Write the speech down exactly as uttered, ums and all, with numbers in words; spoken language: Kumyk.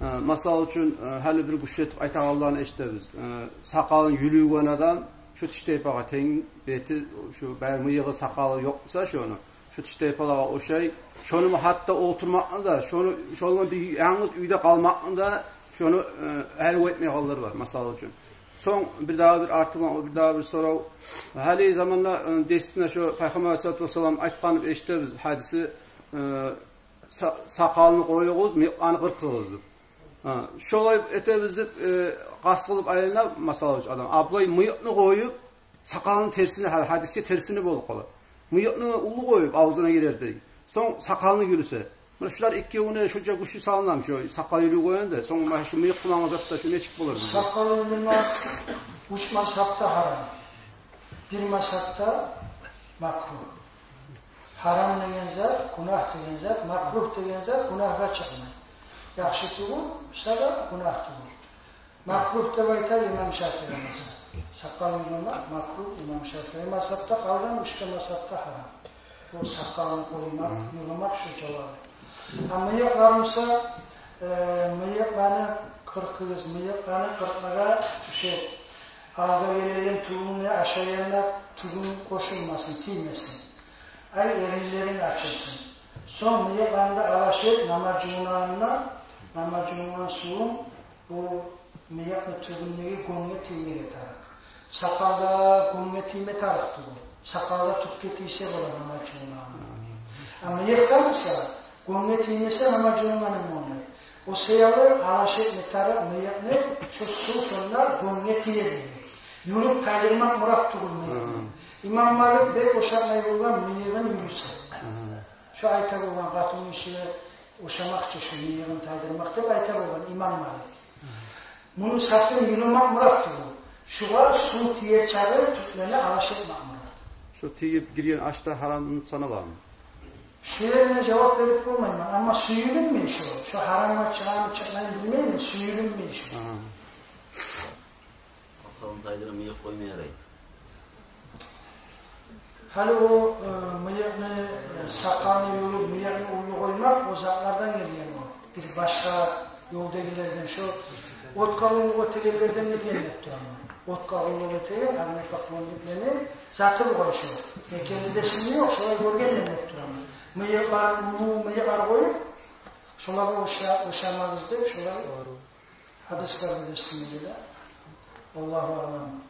Э, масала учун, э, гьали бир гючлетип айтагъанларын эшитебиз. Э, сакъалын юлюген адам шу тиштайпагъа тенг, бети, шу бары мыйыгъы, сакъалы ёкъ буса шону, шу тиштайпалагъа ошай. Шону гьатта олтурмакъны да, шону, шону бир янгыз уьйде къалмакъны да, шону, э, гьарив этмейгенлер бар, масала учун. Сонг бирдагъы бир арты булан, о бирдагъы бир сорав. Гьали заманда, э, действительно, шо Пайхаммар алейгьиссалату вассалам айтгъанын эшитебиз, гьадиси, э, са-, сакъалын къоюгъуз, мыйыкъланы къыркъыгъыз деп. Гьа, шолай этебиз деп, э, къаст къылып айлана, масала учун, адам. А булай мыйыкъны къоюп, сакъалыны терсине, гьа-, гьадисге терсине болуп къала. Мыйыкъны уллу къоюп, авзуна гирердей. Сонг сакъалыны юлюсе. Муна шулар экевюне шунча гюч салынамы, шо сакъал юлюп къоягъан да, сонг муна шу мыйыкъ булангъы зат да, шу нечик болар? Сакъал юлюмек уьч мазгьабда гьарам. Бир мазгьабда макругь. Гьарам деген зат, гюнагь деген зат, макругь деген зат гюнагьгъа чыкъмай. Яхшы тюгюл, буса да гюнагь тюгюл. Макругь деп айта имам Шафии мазгьаб. Сакъал юлюмек макругь имам Шафии мазгьабда, къалгъан уьч де мазгьабда гьарам. Бу сакъалны къоймакъ, юлюмек шу жавабы. А мыйыкълар буса, э, мыйыкъланы къыркъыгъыз, мыйыкъланы къыркъмагъа тюше. Алгъа гелеген тюгюнге ашайгъанда тюгюн къошулмасын, тиймесин. Ай, эринлеринг ачылсын. Сонг мыйыкъланы да алаша эт, намаз жувунагъанда, намаз жувунгъан сувунг бу мыйыкъны тюбюндеги гёнге тиймеге тарыкъ. Сакъалда гёнге тийме тарыкъ тюгюл. Сакъалда тюпге тийсе бола намаз жувунагъанда. А мыйыкъда буса, гёнге тиймесе, намаз жувунгъанынг болмай. О саялы алаша этме тарыкъ мыйыкъны, шу сув шонда гёнге тиер йимик. Юлюп тайдырмакъ мурат тюгюл мыйыкъны. Имам Малик бек ошатмай болгъан мыйыгъын юлюсе. Шо айта болгъан, къатынгишиге ошамакъ чы шу мыйыгъын тайдырмакъ деп айта болгъан имам Малик. Муну сафын юлюмек мурат тюгюл. Шугъар сув тиер чакъы тюплени алаша этмек мурат. Шо тийип гирген аш да гьарам саналамы? Шу ерине жавап берип болмайман, амма сююлюнмей шо. Шо гьарамгъа чыгъамы, чыкъмаймы билмеймен, сююлюнмей шо. Агьа. Сакъалын тайдырып мыйыкъ къойма ярай. Гьали о, э, мыйыкъны, э, сакъалны юлюп, мыйыкъны уллу къоймакъ, о затлардан гелген о. Бир башгъа ёлдагъылардан, шо отгъа къуллукъ этегенлерден гелген деп тураман. Отгъа къуллукъ этеген, огнепоклонниклени заты болгъан шо. Экени де сынны ёкъ, шолай гёргенден деп тураман. Мыйыкъларын, уллу мыйыкълар къоюп, шолагъа оша-, ошамагъыз деп, шолай гьадислер билесиз де. Валлагьу аълам.